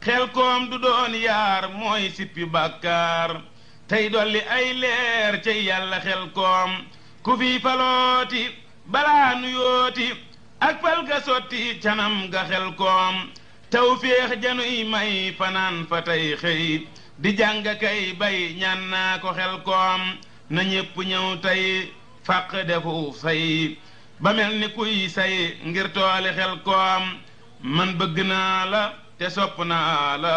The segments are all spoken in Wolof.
xel koom du doon yaar mooy sippi bàkkaar tey dolli ay leer cay yàlla xel koom ku fi falooti balaa nu yooti ak fal ga sotti canam ga xel koom tawféex januy may fanaan fa tey xëy di jàng kay bay ñaan naa ko xel koom na ñépp ñëw tey fàq defu say ba mel ni kuy say ngir tooli xel koom man bëgg naa la te sopp naa la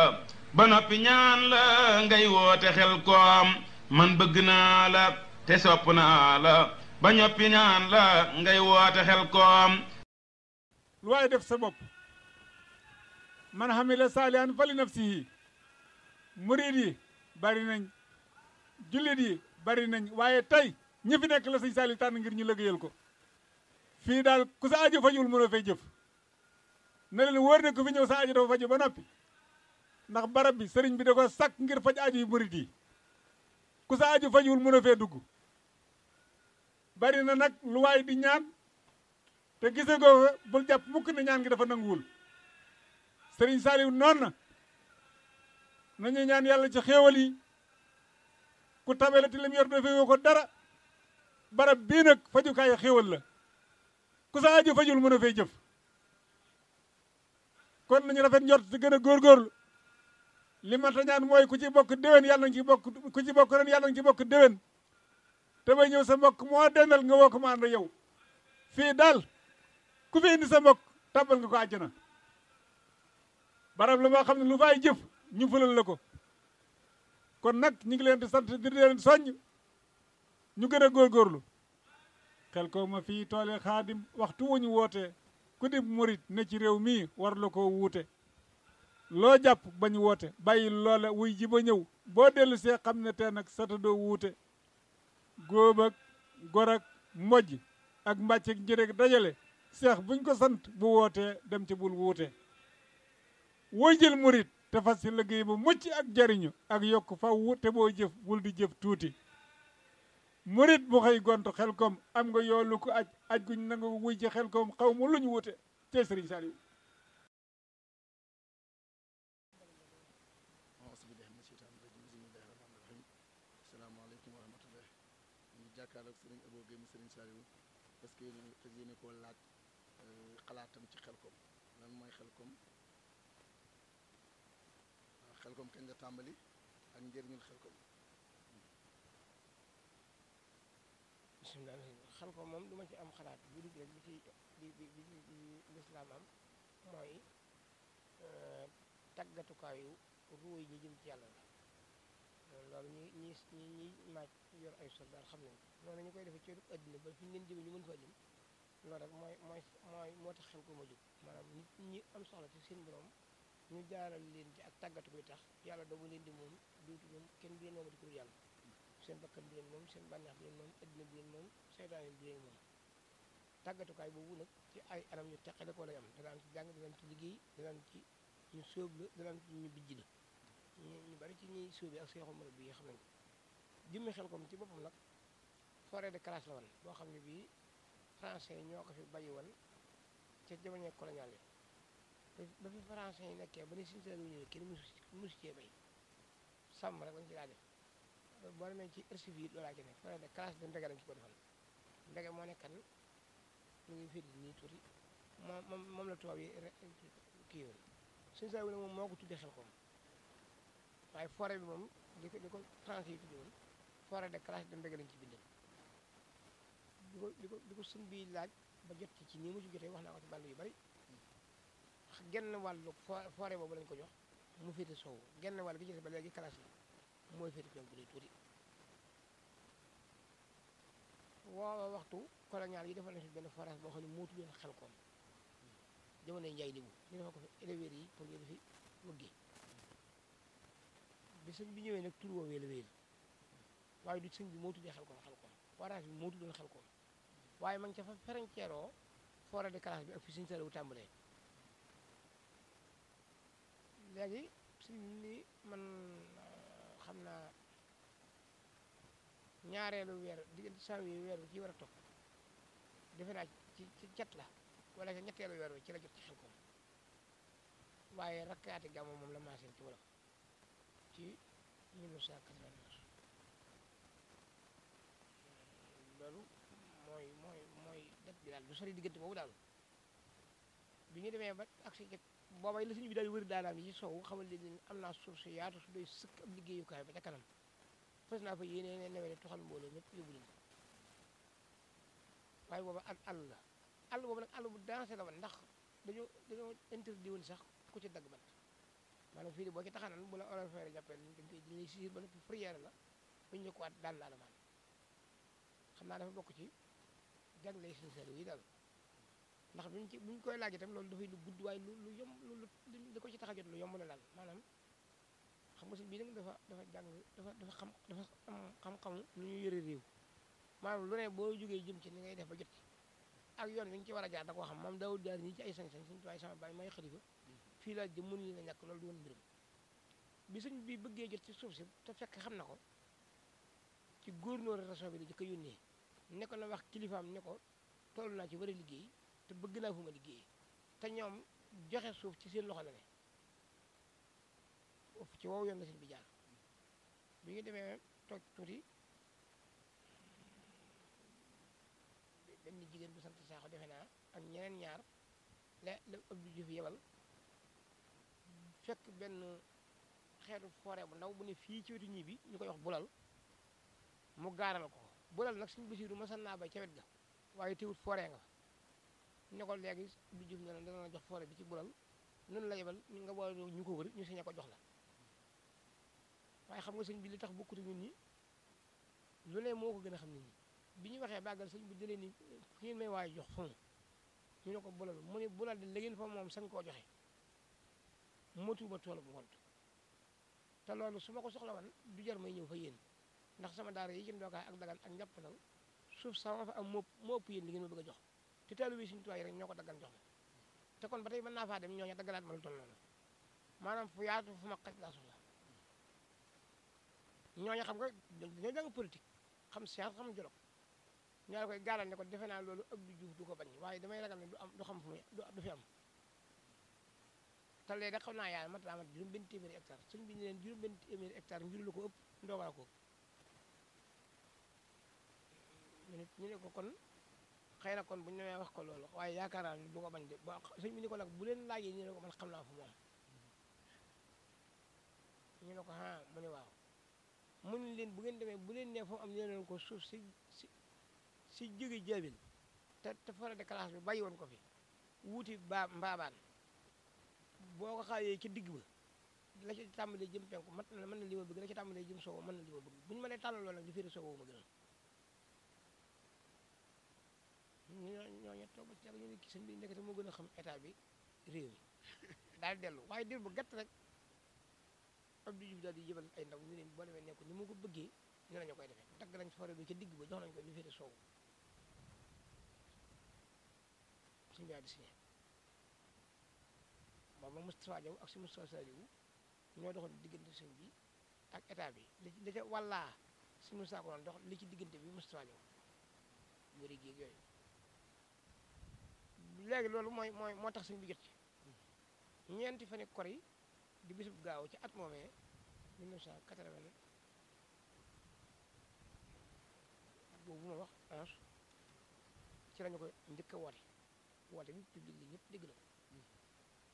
ba noppi ñaan la ngay woote xel koom man bëgg naa la te sopp naa la ba noppi ñaan la ngay woote xel koom lu waay def sa bopp man hamila saalihan fali nafsihi murid yi bari nañ jullit yi bari nañ waaye tey ñi fi nekk la sëñ Saliou tànn ngir ñu liggéeyal ko fii daal ku sa aajo fajul mënoo fay jëf na leen wóor ne ku fi ñëw sa aajo dafa faju ba noppi ndax barab bi sëriñ bi da ko sàkk ngir faj aajo yu murid yi ku sa aajo fajul mënoo fee dugg bari na nag lu waay di ñaan te gise goo bul jàpp mukk ne ñaan gi dafa nanguwul sëriñ Saliou noonu na nañu ñaan yàlla ci xéewal yi ku tabe la te lim yor dafee ko dara barab bii nag fajukaayu xéewal la ku sa aajo fajul mën a fay jëf kon nañu rafet njort ci gën a góorgóorlu li ma ta ñaan mooy ku ci bokk déwén yàlla nga ci bokk ku ci bokk ren yàlla nga ci bokk déwén te bay ñëw sa mbokk moo dendal nga woo ko ma ànd yow fii daal ku fi indi sa mbokk tàbbal nga ko àjjana barab la boo xam ne lu fay jëf ñu fulal la ko kon nag ñu ngi leen di sant di leen soññ ñu gën a góorgóorlu xel ko ma fii toole xaadim waxtu wu ñu wootee ku di murit ne ci réew mii war la koo wuute loo jàpp bañ woote bàyyi loola wuy ji ba ñëw boo dellu see xam ne tee nag sata doo wuute góob ak gor ak mojj ak mbàcc ak njëreg dajale seex buñ ko sant bu wootee dem ci bul wuute woy jël murit te fas ci liggéey ba mucc ak jariñu ak yokk faw te boo jëf bul di jëf tuuti murit bu xëy gontu xel kom am nga yoolu ko aj guñ nanga wuy ci xel kom xaw ma luñ wute te sëriñ Saliou asalaamaaleykum wa rahmatullah ñu jàkkaarloog sëriñ Abo Gueye sëriñ Saliou parce que fas yéene koo laaj xalaatam ci xel kom lan mooy xel kom xel kom kañ la tàmbali ak njëriñul xel kom bisimilah xel kom moom du ma ci am xalaat bu dugg rek bi ci lislaam am mooy tàggatukaayu ruuy ñi jëm ci yàlla la loolu ñi maaj yor ay soldaar xam nañ noonu ñu koy defee ci àddina ba fi ñu leen jëme ñu mën fa jëm loolu rek moo tax xel ko ma jóg maanaam nit ñi am soxla ci seen borom ñu jaaral leen ci ak tàggatu bi tax yàlla doomu leen di moom duutu moom kenn du leen moom di ko yàlla seen bakkan di leen moom seen bànneex di leen moom addina di leen moom seytaane di leen moom tàggatukaay boobu nag ci ay anam ñu teqale ko lay am dana am ci jàng dana am ci liggéey dana am ci ñu sóob la dana am ci ñu bijj la ñu bari ci ñuy sóobi ak seexu mara bi xam nañ ko jëmmi xel kom ci boppam nag forêt de classe la woon boo xam ne bii français yi ñoo ko fi bàyyi woon ca jamono colonial yi ba fi français yi nekkee ba ni Sëriñ Saliou ñëwee kenn musu cee bay sàmm rek lañ ci daa def boo demee ci archive yi loolaa ci nekk forêt de classe de ndege lañ ci ko defal ndege moo nekkan mu ngi féeti nii tuuti moom la tubaab yi kii woon Sëriñ Saliou nag moom moo ko tuddee xel kom waaye forêt bi moom li ko français yi tuddee woon forêt de classe de ndege lañ ci bindal di ko sëñ bi laaj ba jot ci nii mu ci jotee wax naa ko ci bàll yu bari genn wàllu forêt boobu lañ ko jox mu féete sow genn wàll gi ci des ba léegi classe la mooy féete penku day tuuti woo waxtu colonial yi defal nañ fi benn forage boo xam ne moo tuddoon xel koom jamonoy njaay libu ñu defal ko fi éleveurs yi pour ñu defi wëggee bi sëñ bi ñëwee nag tur woo wéel wéel waaye du sëñ bi moo tuddee xel koom forage bi moo tuddoon xel koom waaye ma ngi ca fa ferenceeroo forêt de classe bi ak fi Sëriñ Saliou tàmbalee léegi sëñ ni man xam naa ñaareelu weer diggante janvier weer bi ci war a topp defe naa ci cat la wala ca ñetteelu weer bi ci la jot ci xel koom waaye rakkaati gàmmu moom la maaseel ci wolof ci 1991 loolu mooy dat bi daal du sori diggante boobu daal bi ñu demee ba agsi ci boobay la suñu bi daal di wëri daanaam yi ci sow xamal leen am naa suuf si yaatu su doy sëkk ab liggéeyukaay ba ca kanam fas naa fa yéene ne newee toxal mbooloo ñëpp yóbbu leen waaye booba ak àll la àll boobu nag àll bu dansé la woon ndax dañoo interdit woon sax ku ci dagg bant maanaam fii de boo ci taxanan bu la oral feere jàppee dañ lay siir ba noppi fourrière la bu ñu ko waat daan la alamaan xam naa dafa bokk ci jagley suñu selu yi daal ndax buñ koy laaj itam loolu dafay lu gudd waaye lu yomb li ko ci tax a jot lu yomb la daal maanaam xam nga si bii nag dafa jàng dafa am xam-xam nu ñu yëre réew maanaam lu ne boo jógee jëm ci ni ngay def ba jot ci ak yoon wi nga ci war a jaar da koo xam moom daawul jaar nii ci ay sañ-sañ suñu tuwaay sama baay may xalifa fii laa jëm mënu leen a ñàkk loolu du woon mbirum bi suñ bi bëggee jot ci suuf si te fekk xam na ko ci gouverneur région bi la jëkk a yónnee ne ko na wax kilifaam ne ko toll naa ci war a liggéey te bëgg naa fu ma liggéey te ñoom joxe suuf ci seen loxo la ne ci wow yoon la sëñ bi jaar bi ñu demee toog tuuti benn jigéen bu sant Saaxo defe naa ak ñeneen ñaar la Abdou Diouf yebal fekk benn xeetu forêt bu ndaw bu ne fii ci wetu ñii bi ñu koy wax bulal mu gaaral ko bulal nag suñu Basiiru masan naa bay ca wet ga waaye teewut forêt nga fa ne ko léegi Abdou Diouf ne dana la jox forêt bi ci bulal noonu la yebal nga boole ñu ko wër ñu sañe ko jox la waaye xam nga sëñ bi li tax bokkute ñun ñi lu ne moo ko gën a xam nit ñi bi ñu waxee bàggal sëñ bi jëlee ni fu ngeen may waaye jox fu ñu ne ko bulal mu ne bulal de la ngeen fa moom sañ koo joxe motuuma toolu bu ngont te loolu su ma ko soxla woon du jar may ñëw fa yéen ndax sama daara yi ci ndookaay ak dagan ak njàppandal suuf sama fa am moo ëpp yéen li ngeen ma bëgg a jox te teelu bi suñu tuwaay rek ñoo ko daggan jox ma te kon ba tey mën naa faa dem ñooñu daggalaat ma lu toll noonu maanaam fu yaatu fu ma xaj laa soxla ñooñu xam nga dañoo jàng politique xam science xam jolog ñoo la koy gaaral ne ko defe naa loolu Abdou Diouf du ko bañ waaye damay ragal ne du xam fu muy du fi am te léegi xam naa yàlla mat naa mat juróom benn téeméeri hectare suñ bi ñu leen juróom benn téeméeri hectare njuru la ko ëpp ndoogaa ko ñu ne ko kon xëy na kon bu ñu demee wax ko loolu waaye yaakaar naa ne du ko bañ de ba sëñ bi ni ko nag bu leen laajee ñu ne ko man xam naa fu mu am ñu ne ko ah mu ne waaw mun leen bu ngeen demee bu leen nee foofu am ñu leen ko suuf si jóge jaabil te forêt de classe bi bàyyi woon ko fi wuuti mbaabaan boo ko xaajee ci digg ba la ci tàmbalee jëm penku mën na li ma bëgg la ci tàmbalee jëm soowu mën na li ma bëgg bu ñu mënee tànnal loolu nag di féeri soowu ma gënal ñooñu toog ba ci yàgg ñu ne kii sëñ bi ndekete moo gën a xam état bi réew mi daal dellu waaye dir bu gàtt rek Abdou Diouf daal di yëbal ay ndaw ñu leen boo demee nekku ni mu ko bëggee ne la ñu koy defee dagg nañ forêt bi ca digg ba jox nañ ko li féete soowu suñu bi daal di signé booba Moustapha Diaw ak si Moustapha Saliou ñoo doxoon diggante sëñ bi ak état bi li ca wàllaa si Moustapha ko doon dox li ci diggante bi Moustapha Diaw wëri géeg yooyu léegi loolu moo tax sëñ bi jot ci ñeenti fan kor yi di bisub gaaw ci at moomee 1980 boobu ma wax 11 ci lañu ko njëkk a woote bi public li ñëpp dégg na ko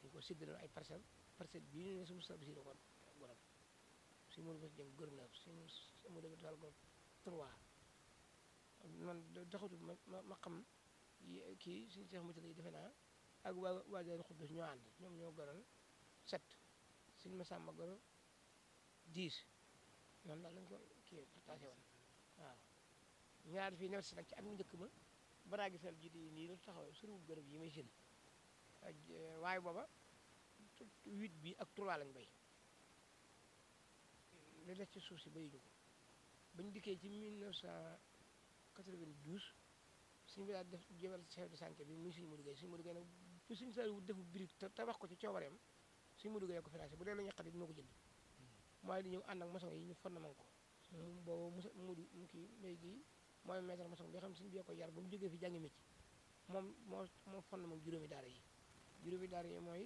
dañu ko séddale ay parcelle bii ñu ne su Moustapha Bassirou ko borom si mënu ko jëm gouverneur si mu dem dal ko 3 man doxatul ma xam kii suñu Cheikh Moussa yi defe naa ak waa Daaru Xuddus ñoo ànd ñoom ñoo gënoon 7 suñu Massamba gënoon 10 noonu daal lañ ko kii partagé woon waaw ñaar fii nawet si nag ci at mu njëkk ma baraa gi fel jiite yi nii la taxawee suriwul gërëb yi may seen waaye booba 8 bi ak 3 lañ bay li des ci suuf si bayuñu ko bañ dikkee ci 1992 suñu bi daal def jëbal chef de santé bi muy suñu Modou Gueye nag fu suñu saa wu defu birig te wax ko ci coobareem suñu Modou Gueye ko financé bu dee la ñaqat dina ko jënd mooy di ñëw ànd ak maçon yi ñu fondement ko boobu Modou mu kii mbéy gi mooy maître maçon bi xam suñu bi ko yar ba mu jógee fi jàngi métier moo fondement juróomi daara yi mooy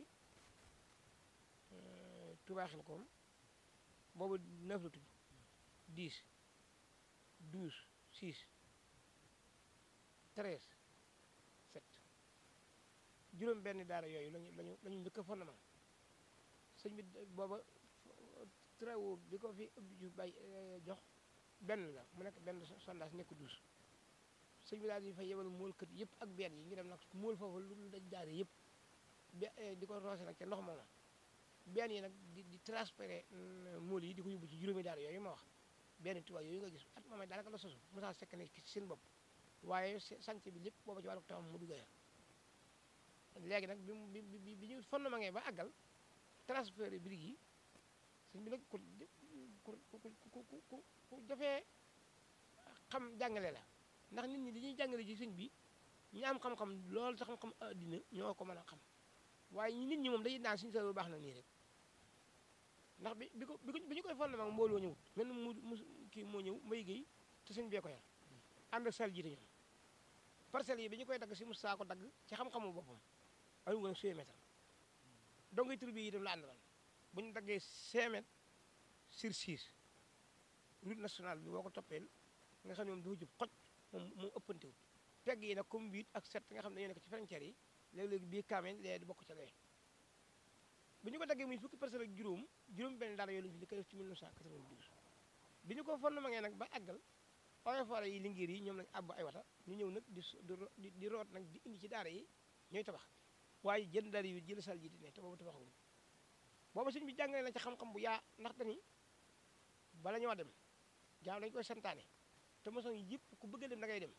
Touba Xelkom boobu 9 la tudd 10 12 6 13 7 juróom benn daara yooyu lañu njëkk a fondement sëñ bi booba travaux bi ko fi Abdou Diouf bay jox benn la mu nekk benn sondage nekk 12 sëñ bi daal di fa yebal móolkat yëpp ak benn yi ñu dem nag móol foofu lu daj daara yëpp di ko roose nag ca ndox mooma benn yi nag di transféré móol yi di ko yóbbu ci juróomi daara yooyu ma wax benn Tuubaa yooyu nga gis at moom daanaka la sosu Moussa Seck ne ci seen bopp waaye sanc bi lépp booba ci wàllu taxam mu duggee léegi nag bi ñu fondement ngee ba àggal transféré birig yi sëñ bi nag ku jafee xam jàngale la ndax nit ñi dañuy jàngale ci sëñ bi ñu am xam-xam loolu te xam-xam àddina ñoo ko mën a xam waaye nit ñi moom dañuy naan suñu sa baax na nii rek ndax bi ñu koy fondement mbooloo ñëwut mel mu kii moo ñëw Mbaye Guèye te sëñ bee ko yar ànd ak sal jiite ñoom parcelles yi bi ñu koy dagg si Moussa ko dagg ci xam-xamu boppam ayu woon 6 mètres donc ngay tur bi itam la àndaloon bu ñu daggee 5 mètres sur 6 route nationale bi boo ko toppee nga xam ne moom dafa jub xoj moom ëppantewut pegg yi nag comme 8 ak 7 nga xam ne dañoo nekk ci frontière yi léeg-léeg bii kaamel léeg di bokk ca lee bi ñu ko daggee muy fukki parcelle ak juróom benn daara yooyu lañu fi li ko def ci 1992 bi ñu ko fondement ngee nag ba àggal OFR yi Linguère yi ñoom lañ àbb ay wata ñu ñëw nag di root nag di indi ci daara yi ñooy tabax waaye jën daara yi jël sal ji di ne te boobu tabaxuñu boobu sëñ bi jàngale na ci xam-xam bu yaa ndax dañi bala ñoo dem jaam dañu koy santaane te maçon yi yëpp ku bëgg a dem da ngay dem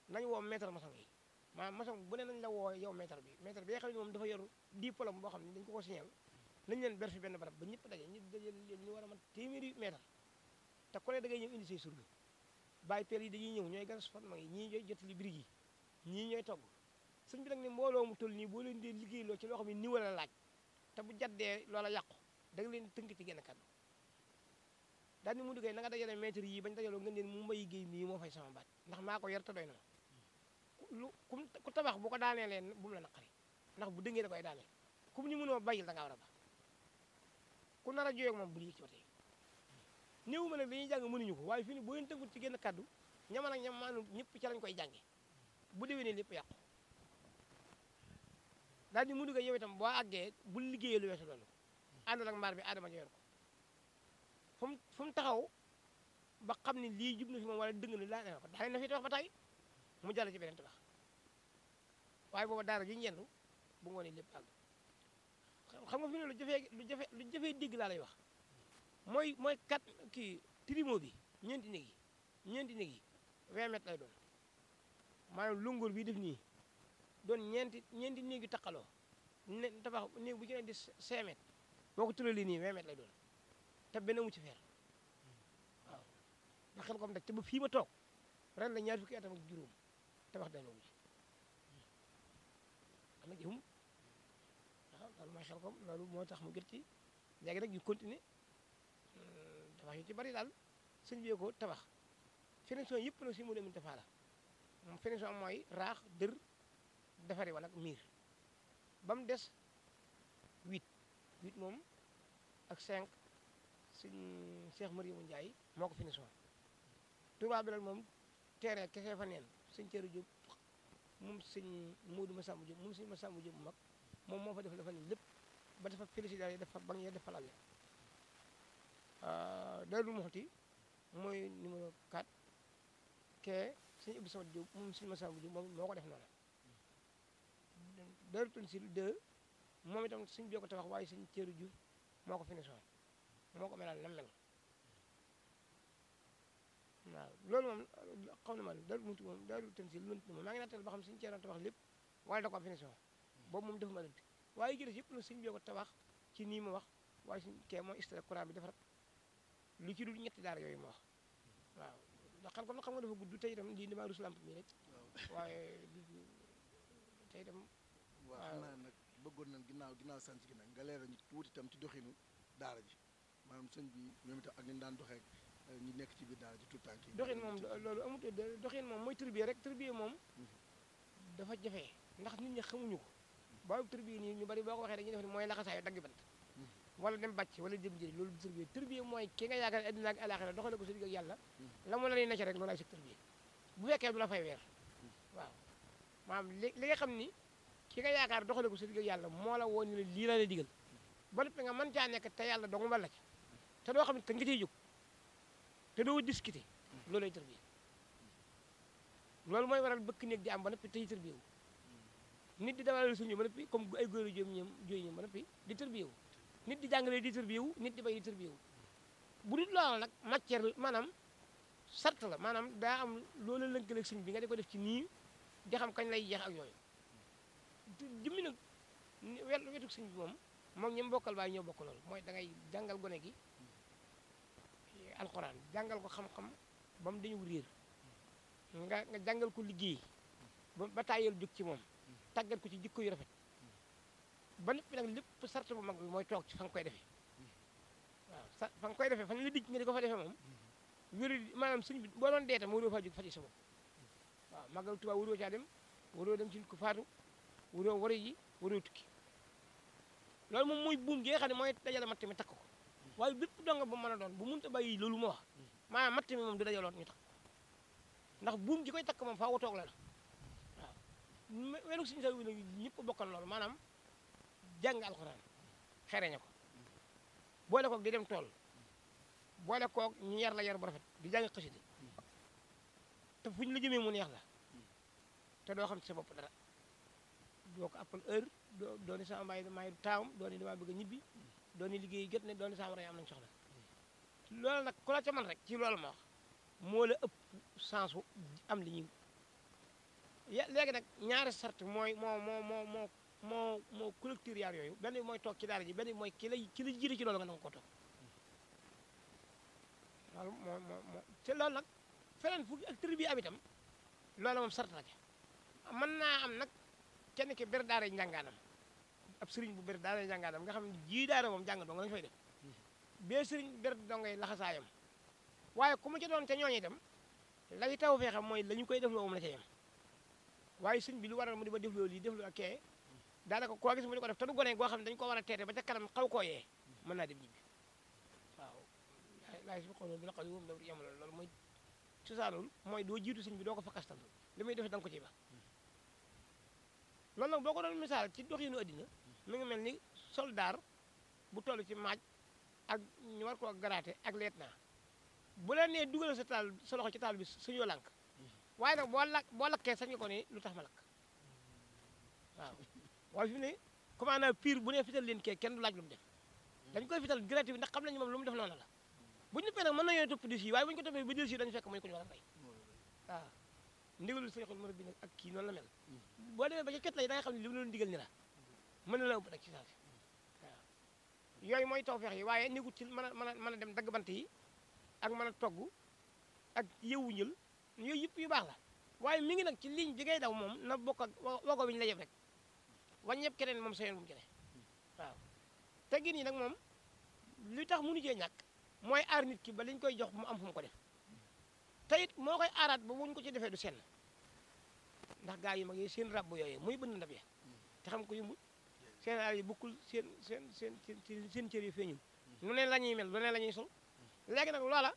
nañu woo maître maçon yi maanaam maçon bu ne nañ la woo yow maître bi nga xam ne moom dafa yor diplôme boo xam ne dañu ko signal nañ leen ber fi benn barab ba ñëpp daje ñu war a mat téeméeri maître te ku ne da ngay ñëw indi say surga bàyyi peel yi dañuy ñëw ñooy gas fondement yi ñii ñooy jotali birig yi ñii ñooy togg sëñ bi nag ne mbooloo mu toll nii boo leen dee liggéeyloo ci loo xam ne ni wala laaj te bu jaddee loola yàqu da nga leen tënk ci genn kàddu daal ni mu duggee na nga dajale maître yi bañ dajaloo ngeen leen mu Mbaye Guèye mii moo fay sama baat ndax maa ko yar te doy na ma ku tabax bu ko daanee leen bu mu la naqari ndax bu dëngee da koy daanee ku mu ñu mënoo bayil da ngaa war a ba ku nar a jooy ak moom bu yëg ci watee néew ma nag dañuy jàng mënuñu ko waaye fii ni boo leen tënkut ci genn kàddu ñama nag ñam maanu ñëpp ca lañ koy jànge bu déwénee lépp yàqu daal di mu duggee yow itam boo àggee bul liggéeyee lu weesu loolu àndal ak mbaar bi aadama joyor ko fu mu taxaw ba xam ne lii jub na fi moom wala dëng na daa ko daane na fi tabax ba tey mu jàll ci beneen tabax waaye booba daara ji ñendu bu ngoonee lépp àgg xam nga fi ne lu jafee dégg laa lay wax mooy kat kii trimo bi ñeenti néeg yi 20 mètres lay doon maanaam longoor bi def nii doon ñeenti néeg yu taqaloo ne tabax néeg bu ci ne di 5 mètres boo ko tëralee nii 20 mètres lay doon te benn mu ci feer waaw ndax xel kom daj te ba fii ma toog ren la ñaar fukki atam ak juróom tabax daanoo wu ci am na jëfum waaw loolu mooy xel kom loolu moo tax mu gët ci léegi nag ñu continuer tabax yu ci bari daal sëñ bi ko tabax finition yëpp nag si mu demin tafaa la moom finition mooy raax dër defari wala miir ba mu des 8 moom ak 5 sëñ Cheikh Mariamu Ndiaye moo ko finition Touba bi nag moom terrain kese fa neen sëñ Thierno Diop moom sëñ Modou Massamba Diop moom sëñ Massamba Diop mu mag moom moo fa def dafa ni lépp ba dafa félicité yi dafa bang ya dafa lal Daaru Muxti mooy numéro 4 kee sëñ Abdou Samad Diop moom sëñ Massamba Diop moom moo ko def noonu Daaru Tansil 2 moom itam sëñ bi ko tabax waaye sëñ Thierno Diouf moo ko finition moo ko melal na mel waaw loolu moom xam na ma Daaru Muxti moom Daaru Tansil lënt na moom maa ngi nattal ba xam sëñ Thierno tabax lépp wala da ko finition boobu moom defuma lënt waaye jëles yëpp nag sëñ bi ko tabax ci nii ma wax waaye suñ kee mooy istara courant bi defar lu ci dul ñetti daara yooyu ma wax waaw ndax xam nga dafa gudd tey itam lii damaa rus lamp mi rek waaye tey itam waaw xam naa nag bëggoon nañ ginnaaw sant gi nag nga leeral ñu tuuti itam ci doxinu daara ji maanaam sëñ bi ñoom itam ak ni ñu daan doxee ñi nekk ci biir daara ji tout temps doxin moom loolu amut doxin moom mooy tërbiye rek tërbiye moom dafa jafe ndax nit ñi xamuñu ko baabu tërbiye nii ñu bari boo ko waxee dañuy def ni mooy laxasaayu dagg bant wala dem bàcc wala dem jëri loolu du tërbiye tërbiye mooy ki nga yaakaar addina ak alaxira doxale ko sa digg ak yàlla la mu la ni necc rek loolu ay sa tërbiye bu fekkee du la fay weer waaw maanaam li nga xam ni ki nga yaakaar doxale ko sa digg ak yàlla moo la woon ni la lii la la digal ba noppi nga mën caa nekk te yàlla dong ba la ci te doo xam ne te nga ciy jóg te doo discuter loolu ay tërbiye loolu mooy waral bëkk néeg di am ba noppi tey tërbiyewu nit di dawalal suñu ba noppi comme ay góor yu jooy ñoom ba noppi di tërbiyewu nit di jàngale di tërbiyewu nit di bay di tërbiyewu bu dul loolu nag matière maanaam sart la maanaam daa am loolu lënkale ak sëñ bi nga di ko def ci nii di xam kañ lay jeex ak yooyu jëmmi nag wetu sëñ bi moom ñi bokkal baay ñoo bokk loolu mooy da ngay jàngal gone gi alxuraan jàngal ko xam-xam ba mu dañu réer nga jàngal ko liggéey ba tàyyeel jóg ci moom tàggat ko ci jikko yu rafet ba noppi nag lépp sart bu mag bi mooy toog ci fa nga koy defee waaw fa nga koy defee fan la dikk nga di ko fa defee moom wéru maanaam sëñ bi boo doon dee tam waroo faa jóg faji sa bopp waaw màggal Tuubaa waroo caa dem waroo dem ci nit ko faatu waroo wari ji waroo tukki loolu moom mooy buum gi nga xam ne mooy dajale matt mi takk ko waaye bépp donga bu mën a doon bu mënta bàyyi loolu ma wax maanaam matt mi moom du dajaloon ñu takk ndax buum gi koy takk moom faaw toog la waaw wenu suñu sa wi nag ñëpp bokkal loolu maanaam jàng alxuraan xereñe ko boole koog di dem tool boole koog ñu yar la yar bu rafet di jàng xasida te fuñ la jëmee mu neex la te doo xam ci sa bopp dara doo ko appal heure doo ni sama mbaay maay taawam doo ni damaa bëgg a ñibbi doo ni liggéey gët ne doo ni sama war a am nañ soxla loolu nag ku la ca man rek ci loolu ma wax moo la ëpp sensu am li ñuy léegi nag ñaari sart mooy moo collecteur yaar yooyu benn bi mooy toog ci daara ji benn bi mooy ki la jiite ci loolu nga nanga ko toog loolu moo te loolu nag feneen fu ak tër bi am itam loolu moom sart la ca mën naa am nag kenn ki ber daara njàngaanam ab sëriñ bu ber daara njàngaanam nga xam ne jii daara moom jàng dong lañu fay def bee sëriñ ber dongay laxasaayam waaye ku mu ci doon ca ñooñu itam lay taw fee xam mooy la ñu koy def loo moom la ca yem waaye sëñ bi lu waral mu di ma def loolu lii def lu ak kee daanaka koo gis mu di ko def te du gone goo xam ne dañu ko war a teete ba ca kanam xaw koo yee mën naa dem ñibbi waaw laay si xool bi la xaw moom da yem loolu mooy cosaanul mooy doo jiitu sëñ bi doo ko fa kastal li muy def da nga ko ci ba loolu nag boo ko doon misaal ci doxinu addina mi ngi mel ni soldaar bu toll ci maaj ak ñu war koo garaate ak lieutenant bu leen nee dugal sa loxo ci taal bi suñu lànk waaye nag boo lakkee sañ nga ko ne lu tax ma lakk waaw waaye fi mu ne commandant pire bu ne fital leen kee kenn du laaj lu mu def dañ koy fital gratuit bi ndax xam nañu moom lu mu def noonu la bu ñu defee nag mën nañoo topp di si waaye bu ñu ko toppee ba jël si dañu fekk muy ko ñu war a rey waaw ndigalul Seexul Murid bi nag ak kii noonu la mel boo demee ba ca ket lay da nga xam ne li mu leen digal ni la mën na la ëpp nag ci saa si waaw yooyu mooy tawfeex yi waaye négut ci mën a dem dagg bant yi ak mën a togg ak yeewu njël yooyu yëpp yu baax la waaye mi ngi nag ci ligne bi ngay daw moom na bokk ak wago bi ñu la yeb rek wañ ñëpp keneen moom sa yoon bu mu jëlee waaw teggin yi nag moom li tax mënu cee ñàkk mooy aar nit ki ba liñ koy jox mu am fu mu ko def te it moo koy aaraat ba wuñ ko ci defee du senn ndax gaa yi mag yi seen rab yooyu muy bënn ndab ya te xam ko yëmbul seen aar yi bokkul seen cër yi feeñul lu ne la ñuy mel lu ne la ñuy sol léegi nag loola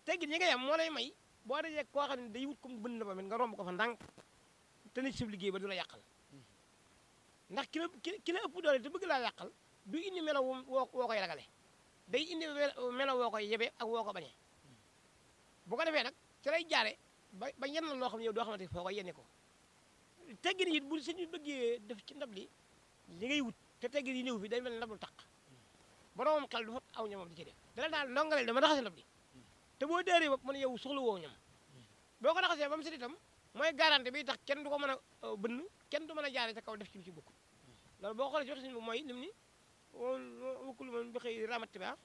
teggin yi ngay am moo lay may boo dajee koo xam ne day wut comme bënn ndabam it nga romb ko fa ndànk te nit si liggéey ba du la yàqal ndax ki la ëpp doole te bëgg laa yàqal du indi melo woo koy ragale day indi melo woo koy yebe ak woo ko bañee bu ko defee nag ci lay jaare ba yenn la loo xam ne yow doo xamante foo koy yenne ko teggin yi bu sëñ bi bëggee def ci ndab li ngay wut te teggin yi néew fi day mel ne ndab lu taq boromam xel du fa aw ñamam di ci def dala daal ndongaleel dama raxase ndab li te boo déeree bopp mu ne yow soxla woo ñam boo ko raxasee ba mu set itam mooy garanti bi tax kenn du ko mën a bënn kenn du mën a jaare ca kaw def ci lu ci bokk loolu boo xoolee ci wax sëñ bi mooy lim ni wakkulu man bi xëy ramati baax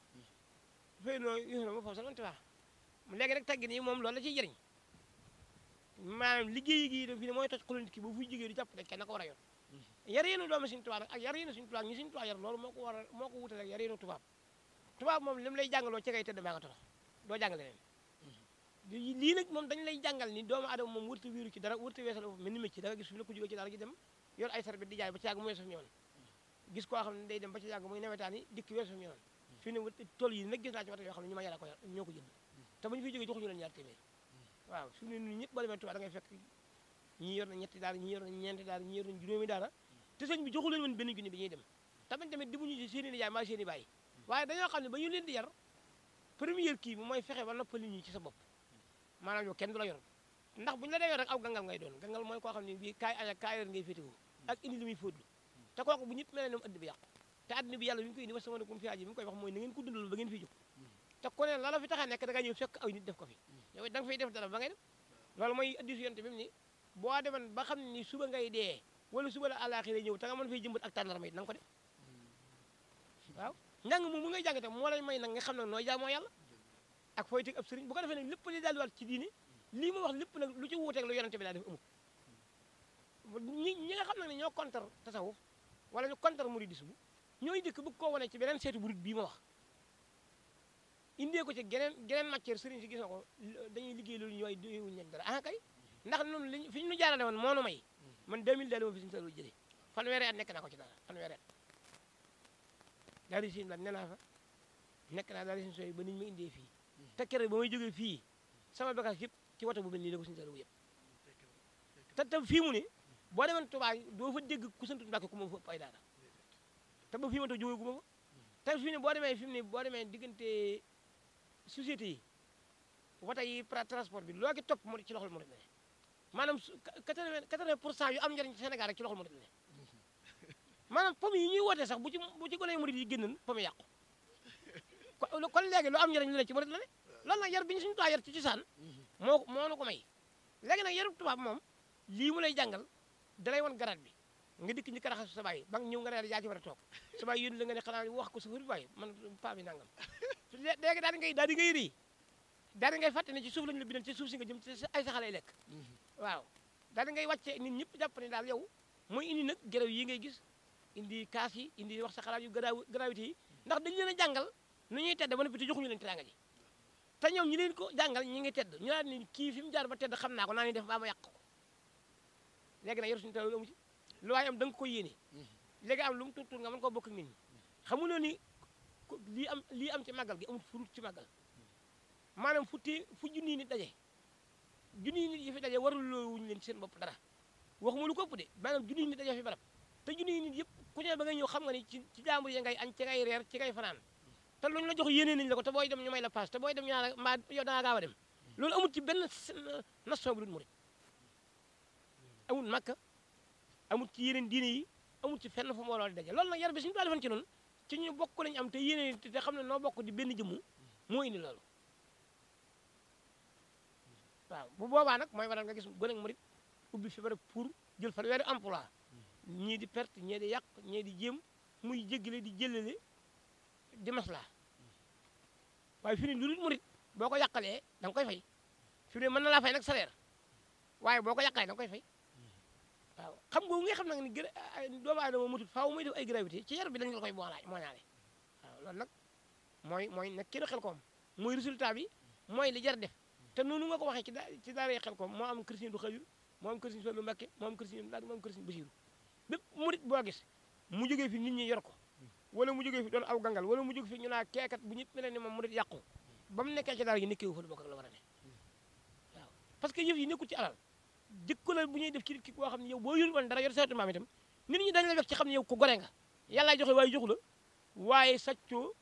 fay noo yéen ma foofu sax baax léegi rek teggin yi moom loolu la ciy jëriñ maanaam liggéey gi def fi ne mooy toj xolu nit ki ba fuy jógee du jàpp ne kenn ko war a yor yar yéenu doomu Sëñ Tuubaa nag ak yar yéenu Sëñ Tuubaa ñi Sëñ Tuubaa yar loolu moo ko wutale ak yar yéenu tubaab moom li mu lay jàngaloo ci ngay tëdd maa nga torox doo jàngale leen lii nag moom dañ lay jàngal ni doomu adama moom wërta wéeru ci dara wërta weesal mel ni métier da nga gis fi la ko jógee ci dara gi dem yor ay sarbet di jaay ba ci yàgg mu weesu ñëwoon gis koo xam ne day dem ba ci yàgg muy nawetaan yi dikk weesu ñu noonu fi ne tool yi nag gis naa ci wata yoo xam ne ñu ma yàlla ko ñoo ko jënd te ba ñu fiy jógee joxuñu leen ñaar téeméer waaw fi ne ñun ñëpp boo demee Tuubaa da ngay fekk ñii yor na ñetti daara ñii yor na ñeenti daara ñii yor na juróomi daara te sëñ bi joxu leen woon benn junni bi ñuy dem tamit dimuñu ci seen i nijaay maa seen i bàyyi waaye dañoo xam ne ba ñu leen di yar première kii bi mooy fexe ba noppali ñi ci sa bopp maanaam yow kenn du la yor ndax bu ñu la dee yor rek aw gangal ngay doon gangal mooy koo xam ne bii kaay añ ak kaay reer ngay féetewoo ak indi li muy fóotlu te kooku bu ñëpp mel ne moom addina bi yàqu te addina bi yàlla bi ñu koy indi wasalaamaaleykum fi aji bi mu koy wax mooy na ngeen ko dundal ba ngeen fi jóg te ku ne la fi tax a nekk da nga ñëw fekk aw nit def ko fi yow da nga fay def dara ba ngay def loolu mooy addisu yonte bi mu ni boo demoon ba xam ne ni suba ngay dee wala suba la àllaaxira ñëw te nga mën fay jëmbat ak tàndarma it na nga ko def waaw njàng moom mu ngay jàng tam moo lay may nag nga xam nag nooy jaamoo yàlla ak fooy teg ab sëriñ bu ko defee nag lépp li daal di waat ci diine lii ma wax lépp nag lu ci wuuteeg lu yonente bi daa def amul ñi nga xam nag ne ñoo contre tasawuf wala ñu contre muridisme ñooy dëkk bëgg koo wane ci beneen seetu murid bii ma wax indee ko ci geneen matière sëriñ si gis na ko dañuy liggéey loolu ñooy doyewuñu leen dara ah kay ndax noonu liñ fi ñu nu jaarale woon moo nu may man 2000 daal ma fi suñu sa loolu jëlee fanweeri at nekk naa ko ci dara fanweeri at daal di sin la nee naa fa nekk naa daal di sin sooy ba niñ ma indee fii te keroog ba may jógee fii sama bagage yëpp ci woto bu mel nii la ko suñu sa loolu yëpp te fii mu ne boo demoon Tuubaa doo fa dégg ku sant Mbàkke ku ma fa ëpp ay daara te ba fii ma ta jógee gu ma fa te fii ne boo demee fi mu ne boo demee diggante société yi wata yi transport bi loo ki topp mu ci loxol mu ne maanaam 80% yu am njëriñ ci Sénégal rek ci loxol mu ne maanaam pomme yi ñuy woote sax bu ci gone murid yi génnoon pomme yàqu kon léegi lu am njëriñ lu ne ci murid la ne loolu nag yar bi ñu suñu tubaab yar ci cosaan moo nu ko may léegi nag yaru tubaab moom lii mu lay jàngal dalay woon garaat bi nga dikk ñi ko raxas sa baay ba nga ñëw nga ne yaa ci war a toog sa baay yéen la nga ne xanaa wax ko sa fari baay man paa bi nangam léegi daal di ngay rii daal di ngay fàtte ne ci suuf lañu la bindal ci suuf si nga jëm ci ay saxalay lekk waaw daal di ngay wàcce nit ñëpp jàpp ne daal yow mooy indi nag gërëw yi ngay gis indi kaas yi indi wax sa xalaat yu gravité yi ndax dañu leen a jàngal nu ñuy tedd ba noppi te joxuñu leen teraanga ji te ñoom ñi leen ko jàngal ñi ngi tedd ñu daal ni kii fi mu jaar ba tedd xam naa ko naa ni def baa ma yàq ko léegi nag yor suñu taw amu ci lu waaye am da nga ko yéene léegi am lu mu tuut nga mën koo bokk ak nit ñi xamuloo ni lii am ci màggal gi amul furut ci màggal maanaam fu junniy nit daje junniy nit yi fi daje warul wuñu leen ci seen bopp dara waxuma lu ko ëpp de maanaam junniy nit daje fi barab te junniy nit yëpp ku ne ba ngay ñëw xam nga ni ci jàmbur yi ngay añ ci ngay reer ci ngay fanaan te luñu la jox yéene nañ la ko te booy dem ñu may la paas te booy dem ñu naan mbaa yow dangaa gaaw a dem loolu amul ci benn nation bu dul murit amul Makka amul ci yeneen diine yi amul ci fenn fu mbooloo di daje loolu nag yar bi suñu daa defoon ci noonu ci ñu bokk lañu am te yéene te xam ne noo bokk di benn jëmmu moo indi loolu waaw bu boobaa nag mooy waral nga gis gone ak murit ubbi fi barab pour jël fanweeri emploi ñii di perte ñii di yàq ñii di jéem muy jéggale di jëlale di maslaa waaye fi ne lu dul murit boo ko yàqalee da nga koy fay fi ne mën na laa fay nag salaire waaye boo ko yàqalee da nga koy fay waaw xam nga nga xam nag ni doomu aadama mutut faaw muy def ay gravité ci yar bi dañ la koy mooñaale waaw loolu nag mooy nag kii xel koom mooy résultat bi mooy li jar def te noonu nga ko waxee ci daara xel koom moo am kër Sëñ Abdou Khadre moo am kër Sëñ Fallu Mbakke moo am kër Sëñ Laat moo am kër Sëñ Basiru bépp murit boo gis mu jógee fi nit ñi yor ko wala mu jógee fi doon aw gangal wala mu jógee fi ñu naa keekat bu ñëpp mel ne moom murit yàqu ba mu nekkee ci daara yi nekkee wu fa lu bokk ak la war a ne waaw parce que yëf yi nekkul ci alal jikko la bu ñuy def ci ki koo xam ne yow boo yor woon dara yor saytu maam itam nit ñi dañ la wekk ci xam ne yow ko gore nga yàlla joxe waaye joxu la waaye saccoo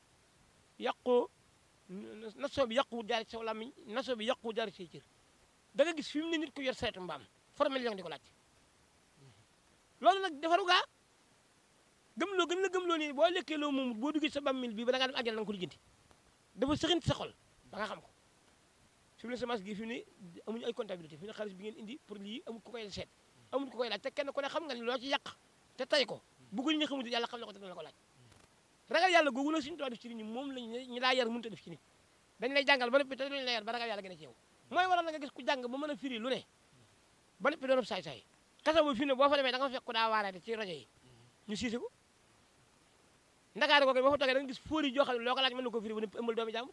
yàqoo nasoo bi yàquwul jaar ci saw làmmiñ nasoo bi yàquwul jaar ci say cër da nga gis fi mu ne nit ku yor saytu mbaam formel yo di ko laaj loolu nag defaru gaa gëmloo gën la gëmloo nii boo lekkee loo moom boo duggee sa bàmmil bii ba da ngaa dem àjjana da nga ko lijjanti dafa sëxin sa xol ba nga xam ko fi mu ne semence gi fi mu ne amuñu ay comptabilité fi mu ne xaalis bi ngeen indi pour lii amul ku koy seet amul ku koy laaj te kenn ku ne xam nga ni loo ci yàq te tay ko bu ko ñu xamul yàlla xam na ko te dana la ko laaj ragal yàlla googu nag suñu tubaab def ci nit ñi moom lañ ñi laa yar mënut a def ci nit dañ lay jàngal ba noppi te dañ lay yar ba ragal yàlla gën a ci yow mooy waral na nga gis ku jàng ba mën a firi lu ne ba noppi doon saay-saay kasa bu fi ne boo fa demee da nga fekk ku daa waaraate ci rajo yi ñu siise ko ndakaar googu boo fa toogee da nga gis fóori joo xam ne loo ko laaj mën na ko firi ba ne ëmbal doomi jàmm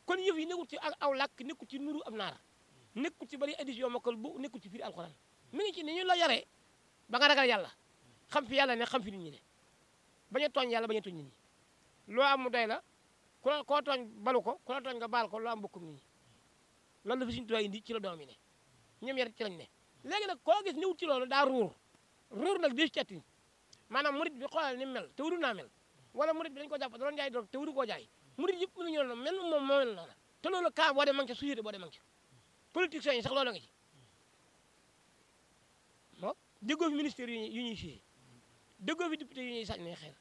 kon yëf yi nekkul ci aw làkk nekkul ci nuru am naara nekkul ci bari édition mokkal bu nekkul ci firi alxuraan mi ngi ci ni ñu la yaree ba nga ragal yàlla xam fi yàlla ne xam fi nit ñi ne bañ a tooñ yàlla bañ a tooñ nit ñi loo am mu doy la koo tooñ balu ko ku la tooñ nga baal ko loo am bokkum nit ñi loolu la fi Sëriñ Tuubaa indi ci la doom yi ne ñoom yar ci lañ ne léegi nag koo gis niwut ci loolu daa ruur nag di catti maanaam murit bi xoolal ni mel te wuru naa mel wala murit bi dañ ko jàpp da doon jaay drogue te wuru koo jaay murit yëpp mënuñu noonu mel moom moo mel noonu te loolu cas boo dem ma ngi ca société boo dem ma ngi ca politiciens yi sax loolu nga ci bon déggoo fi ministère yu ñuy siyee déggoo fi député yu ñuy sànni xeer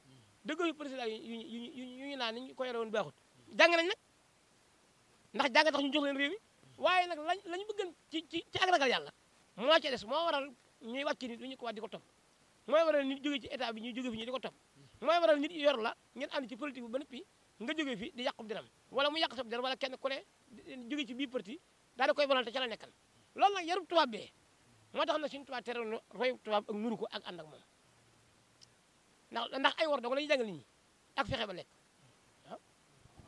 déggoo fi président yu ñu naan ni ñu ko yore woon baaxut jàng nañ nag ndax jàng tax ñu jox leen réew mi waaye nag lañu bëggan ci ak ragal yàlla moo ca des moo waral ñuy wàcc nit ñu ko wax di ko topp mooy waral nit jóge ci état bi ñuy jóge fi ñu di ko topp mooy waral nit yor la ngeen ànd ci politique bi ba noppi nga jóge fi di yàqub diram wala mu yàq sab der wala kenn ku ne jóge ci bii parti daal di koy volonté ca la nekkan loolu nag yarub tubaab bee moo tax na suñu tubaab tere royu tubaab ak nuru ko ak ànd ak moom ndax ay war dong la ñuy jàngal nit ñi ak fexe ba lekk waaw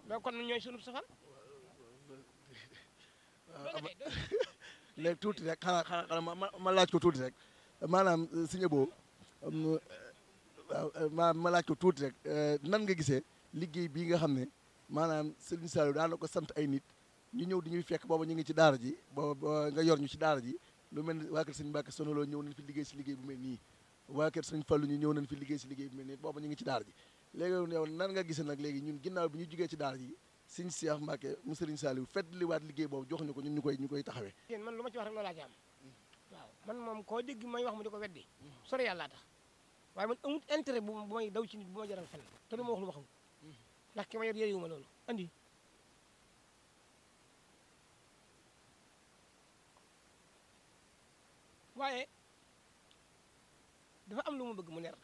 donc kon ñooy sunu safar léegi tuuti rek xanaa ma laaj ko tuuti rek maanaam Sëñ Abo waaw ma laaj ko tuuti rek nan nga gisee liggéey bii nga xam ne maanaam Serigne Saliou daan na ko sant ay nit ñu ñëw di ñuy fekk booba ñu ngi ci daara ji booba nga yor ñu ci daara ji lu mel ni waa kër Sëñ Mbàkke Soxna Lo ñëw nañ fi liggéey si liggéey bu mel nii waa kër Sëñ Fallu ñu ñëw nañ fi liggéey si liggéey bu mel nii booba ñu ngi ci daara ji léegi yow nan nga gisee nag léegi ñun ginnaaw bi ñu jugee ci daara ji Sëñ Cheikh Mbàkke mu Serigne Saliou feddliwaat liggéey boobu jox ñu ko ñun ñu koy taxawee yéen man lu ma ci wax rek loolaa ci am waaw man moom koo dégg may wax mu di ko weddi sori yàlla tax waaye man amut intérêt bu may daw ci nit bu ma jaral fenn te du ma wax lu ma xamul ndax ki ma yor yëriwu ma loolu andi waaye dafa am lu ma bëgg mu leer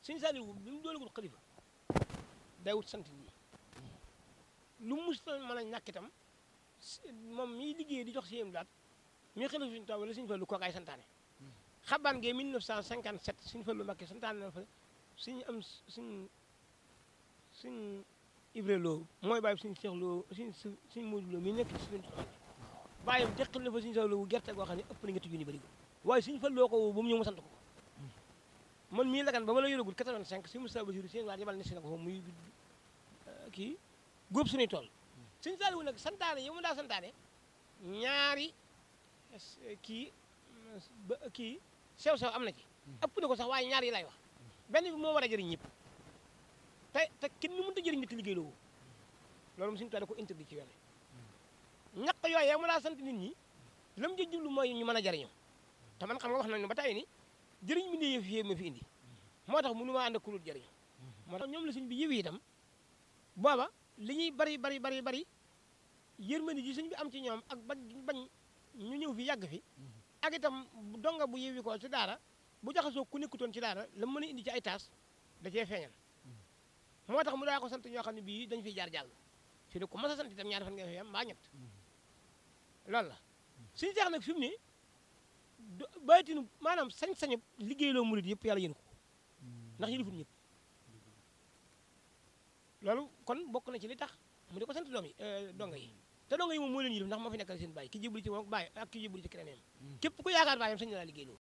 Sëñ Saliou bi mu doolagul xalifa day wut sant ñi lu mu mën a ñàkk itam moom miy liggéey di jox siyem daat mi xalifa Sëñ Tuubaa wala Sëñ Fallu kooku ay santaane xabaan gee 1957 Sëñ Fallu Mbàkke santaane na fa suñ Ibra Lo mooy bàyyi suñ Cheikh Lo suñ Modou Lo mi nekk ci suñ bàyyam deqal na fa Sëñ Fallu wu gerte goo xam ne ëpp na ñetti junni bari ko waaye Sëñ Fallu ko woo ba mu ñëw mu sant ko man mii lagan ba ma la yoragul 85 si Moustapha Bassirou seen waa yebal ne si na ko foofu muy kii góob suñuy tool Sëñ Saliou nag santaane yow mu daa santaane ñaari kii sew am na ci ëpp na ko sax waaye ñaar yi lay wax benn bi moo war a jëriñ ñëpp te kenn nu mënta jëriñ nit liggéey loo loolu moom Sëñ Tuubaa da ko interdit ci yoon ñaq yooyu yow mu daa sant nit ñi lam ja jublu mooy ñu mën a jëriñoo te man xam nga wax nañu ba tey ni jëriñ mi ne yëf ma fi indi moo tax mënu maa ànd ak kulut jëriñu moo tax ñoom la sëñ bi yëw itam booba li ñuy bari yërmande ji sëñ bi am ci ñoom ak bañ ñu ñëw fi yàgg fi ak itam donga bu yëwi ko ci daara bu jaxasoo ku nekkutoon ci daara la mën a indi ci ay taas da cee feeñal moo tax mu daa ko sant ñoo xam ne bii dañ fiy jaar jàll fi ne ku mas a sant itam ñaari fan nga fi am mbaa ñett loolu la suñu seex nag fi mu ne baytinu maanaam sañ-sañu liggéeyloo murid yëpp yàlla yéen ko ndax yëlifut ñëpp loolu kon bokk na ci li tax mu di ko sant doom yi donga yi te donga yi moom moo leen yëlif ndax moo fi nekkal seen bàyyi ki jébbalu ci moom bàyyi ak ki jébbalu ci keneen képp ku yaakaar bàyyam sañ na laa liggéeyloo